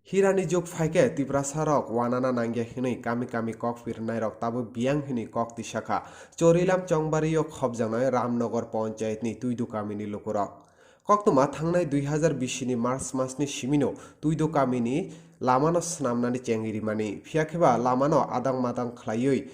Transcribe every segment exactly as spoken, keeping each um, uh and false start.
Hirani jug phaikhe Tiprasarok wanana nangya hinwi kami kami kok pirnairok tabuk biyang hinwi kok tisakha. Chorilam chongbario khopjaknai Ramnagar Panchayatni Tuidu kamini lukurok. Koktwma thangnai dui hazar bisi ni March masni simino Tuidu kamini lamano swnamnani chengwi rimani, phiya kheba lamano adang madang khlaiwi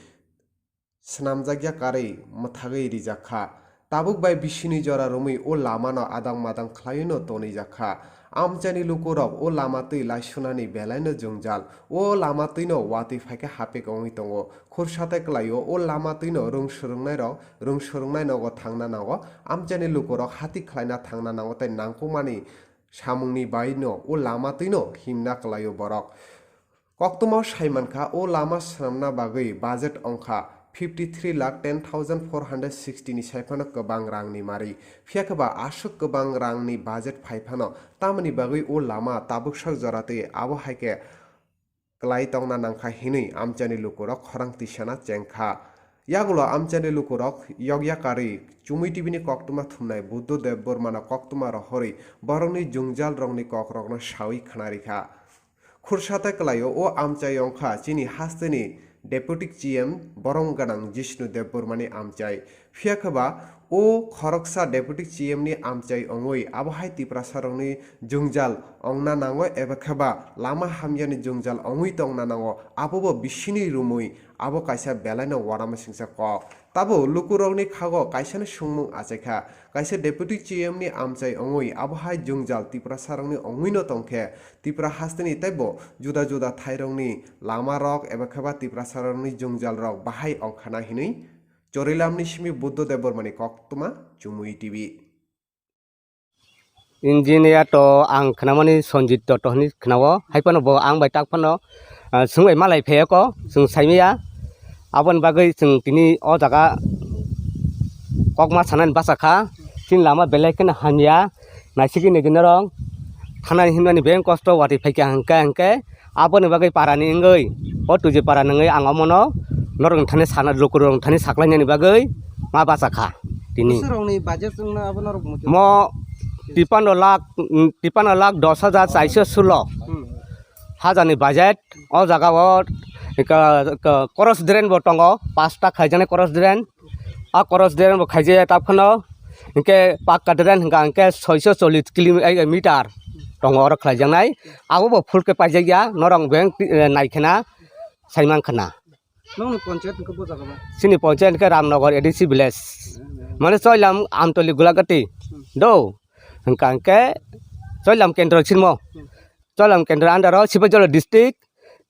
swnamjakya karwi mwthagwi rijak kha. Tabuk bai bisini jora romwi o lamano adang madang khlaiwino tonwijak kha. Amchaini lukurok o lama twi laisunani belaino jwngjal. O lama twino watwi phaikhe hapik wngwi tongo. Khursa tei kwlaio o lama twino rwng swrwngnairok rwng swrwngnai nogo thangna nango. Amchaini lukurok hati khlaina thangna nango tei nangkukmani samungni baino o lama twino himna kwlaio borok. Koktwmao sai mankha, o lama swnamna bagwi budget wngkha fifty three lakh ten thousand four hundred sixty ni sai phano kwbang rangni mari. Phiya khe ba aswk kwbang rangni budget phai phano tamoni bagwi o lama tabuksak jora twi abo hai khe kwlai tongna nangkha hinwi amchaini lukurok khorang tisana chengkha. Yagulo amchaini lukurok yokya karwi Chumui T V ni koktwma thumnai Buddho Debbarmano koktwma rohorwi borokni jwngjal rokni kokrokno sawi khna rikha. Khursa tei kwlaio o amchai wngkha chini hasteni Deputy C M borom gwnang Jishnu Debbarmani amchai. Phiya khe ba o khoroksa Deputy C M ni amchai wngwi abo hai Tiprasarokni jwngjal wngna nango eba khe ba lama hamyani jwngjal wngwi tongna nango, abo bo bisini romwi abo kaisa belaino uanamasingcha kok. Tabuk lukurokni khago kaisani sungmung achaikha, kaisa Deputy C M ni amchai wngwi abo hai jwngjal Tiprasarokni wngwino tongkhe, Tipra hasteni teibo juda juda thairokni lamarok eba khe ba Tiprasarokni jwngjalrok bahai wngkhana hinwi Chorilamni simi Buddho Debbarmani koktwma Chumui T V. Engineer to ang khnamani Sanjit Dotto hinwi khnao. Hai phano bo ang bai tak phano, ah, swngbai malai phaiya ko, chwng saimaya. Aboni bagwi chwng tini o jaga kokma sanani bachakha. Chini lama belai kheno hamya. Naisiki nigi norok thanani himnani beng kosto watwi phaikha hwnkhe, hwnkhe aboni bagwi parani wngwi, o Tuijo para nungwi ang omono norokni thani sana, lukurokni thani saklainani bagwi ma bachakha tini. Bwswrokni budget wngno abo norok muitu? Mo tipanno lakh, mm, tipanno lakh dos hajar chairso sulo Hmm. hajarni budget. O jaga o ka, ka, cross drain bo tongo, pasta khaijaknai cross drain. A cross drain bo khaijaya ta phano, hinkhe pakka drain hwnkha hinkhe soiso chollish kilo, eh, meter tongo oro khlaijaknai. Abo bo full khe paijakya, norok beng, eh, naikhena, saimankhana. Nongni panchayat hwnkhe bo jaga ba? Chini panchayat hwnkhe Ramnagar A D C village. Mane Choilam Amtoli Gulagati. Hmm. Do. Hwnkha hinkhe Choilam kendro sinmo. Hmm. Choilam kendro under o Sipajolo district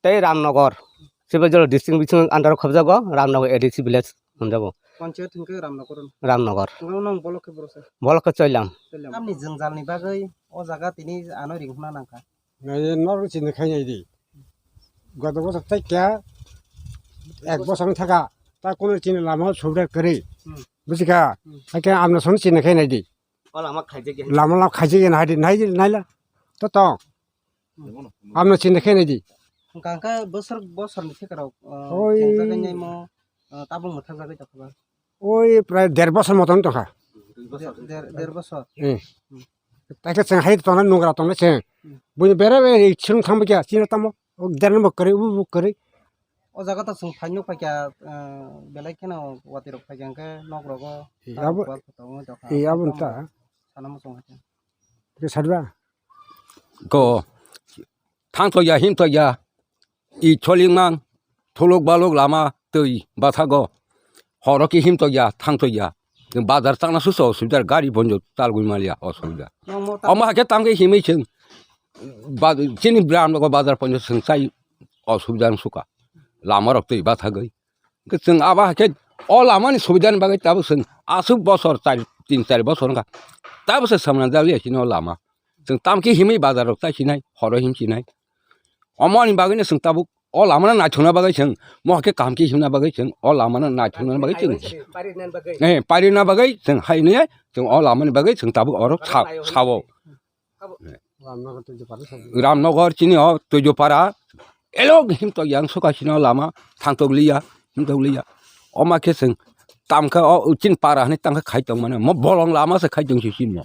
tei Ramnagar. Sipajolo district bising under o khobjago Ramnagar A D C village. Hwnjago. Panchayat hwnkhe Ramnagar. Ramnagar. Hwnkhai nang bolok khe borok se? Bolok khe Choilam. Choilam. Tamni jwngjalni bagwi o jaga tini ano ring hwnna nangkha. Nai norok chini khai nai di. Goto bosor tei kya ek bosor thaka ta kono chini lama subida kwrwi. Hmm. Buji kha? Hmm. Hakhe amno son chini khai nai di. O lama khaijak ya. Lama lama khaijak ya nai di, nai di, naila. To tong. Amno chini khai nai di. Hwnkha hwnkhe bosor, bosorni theka rok, ah, Oi. Chengjagwi naimo, ah, tabuk mwthakjagwi tongkha ba? Oi, prai der bosor moton tongkha. Der, der, der bosor? Eh. Hmm. Taikhe chwng hai tongna nungra tongna chwng. Hmm. Buini bere bere chwng thangba kya, chini tamo. O der no bo kwrwi, ubo bo kwrwi. O jaga to chwng phai nuk paikha, ah, belai kheno watwi rok paikha hwnkhe nok rogo. Eh, abo, abo, abo ta. Sana muchung hai. Ke sadba? Ko thangthokya, himthokya, i cholingmang, thuluk baluk lama twi bathago, horo khe himthokya, thangthokya. Bazar changna susa osubida, gari bonjo talgwi maliya osubida. Omo hakhe tamkhe himwi chwng ba-, chini bram logo bazar ponjo chwng chai osubida wng suka. Lama rok twi bathagwi. Hwnkhe chwng abo hai khe o lamani subidani bagwi tabuk chwng aswk bosor char, tin char bosor wngkha. Tabuk se samna jaliya chini o lama. Chwng tamkhe himwi bazar rok chai sinai, horo him sinai. Omoni bagwino chwng tabuk o lamano naithokna bagwi chwng, mo hai khe kaham khe himna bagwi chwng, o lamano naithokna bagwi chwng, eh, pairina bagwi chwng hai nai, chwng o lamani bagwi chwng tabuk oro sa-, sao. Ramnagar chini o Tuijopara, elok himtok yang suka sino lama, thangtok liya, himtok liya. Oma khe chwng tamkha o chin para hwnwi tamkha khai tong mane, mo bolong lama se khai tong si sino.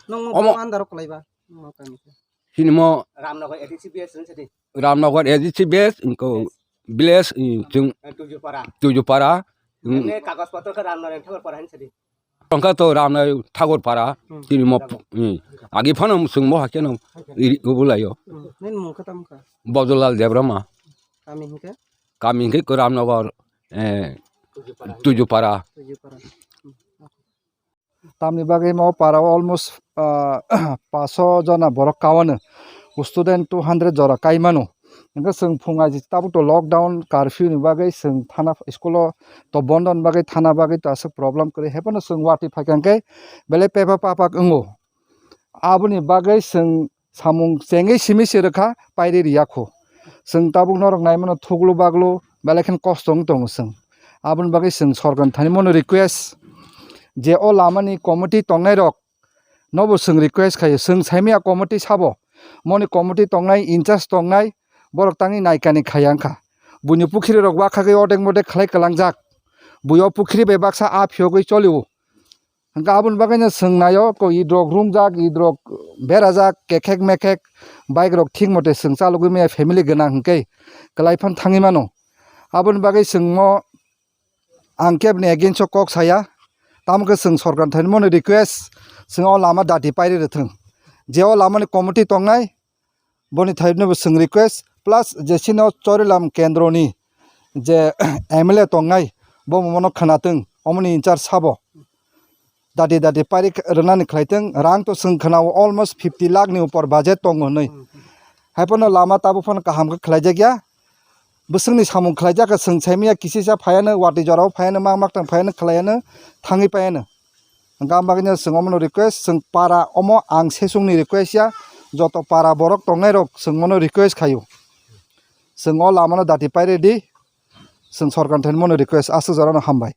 Nong mo omo andaro kwlai ba? Nong mo kaini khe? Chini mo Ramnagar A D C base wng sadi. Ramnagar A D C base, wngkha village, eh, chwng Eh, Tujupara. Tujupara. Wng Emne kagoj potro khe Ramnagar Thakurpara hin sadi. Wngkha to Ramnagar Thakurpara, Hmm. chini mo, eh, agi phano chwng bo hakhe no iri ubulayo. Hmm. Nini mung khe tamo kha? Bojolal Debbarma. Kami hinkhe? Kami hinkhe ko Ramnagar, eh, Tujupara. Tujupara. Tujupara. Hmm. Tamni bagwi mo para o almost, ah, paso jona borok kawano. Student two hundred jora kaimano. Hingke chwng phung aji tabuk to lockdown, curfew ni bagwi chwng thana school o to bondo ni bagwi thana bagwi to aswk problem kwrwi. Haiphano chwng watwi phaikha hingke belai pepa papak wngo. Aboni bagwi chwng samung chengwi simi se rwkha, pairi riyakho. Chwng tabuk norok naimano thuglu baglu belai kheno kosto wng tongo chwng. Aboni bagwi chwng sorkar thani mano request je o lamani committee tongnairok nobo chwng request khaio, chwng saimaya committee sabo, moni committee tongnai, in charge tongnai, borok tangwi naikani khaiya wngkha. Buini pukhiri rok wakhagwi odek modek khlai kwlangjak. Bui o pukhiri bai baksa a phiyogwi cholio. Hingke aboni bagwino chwng naio, ko idrok rumjak, idrok berajak, kekhek mekhek, bike rok thik mote chwng chalogwi maya family gwnang hingke kwlai phano thangwi mano. Aboni bagwi chwngmo ang kebni against o kok saya, tamo khe chwng sorkar thani mano request, chwng o lama dati pairi rwthwng. Je o lamani committee tongnai, boni thaino bo chwng request, plus je chini o Chorilam kendroni je M L A tongnai, bo mono khwnathwng, omoni in charge sabo. Dati dati pairi rwnani khlaitwng, rang to chwng khwnao almost fifty lakh ni upor budget tongo hwnwi. Haiphano lama tabuk phano kaham khe khlaijakya. Bwswkni samung khlaijak khe chwng saimanya kisisa phaiano, watwi jorao phaiano, mak maktang phaiano, khlaiano, thangwi paiano. Hwnkhe ang bagwino chwng omono request, chwng para omo ang sesungni request ya, joto para borok tongnairok chwng mono request khaio. Chwng o lamano dati pairedi, chwng sorkar thani mono request, aswk jorano hambai.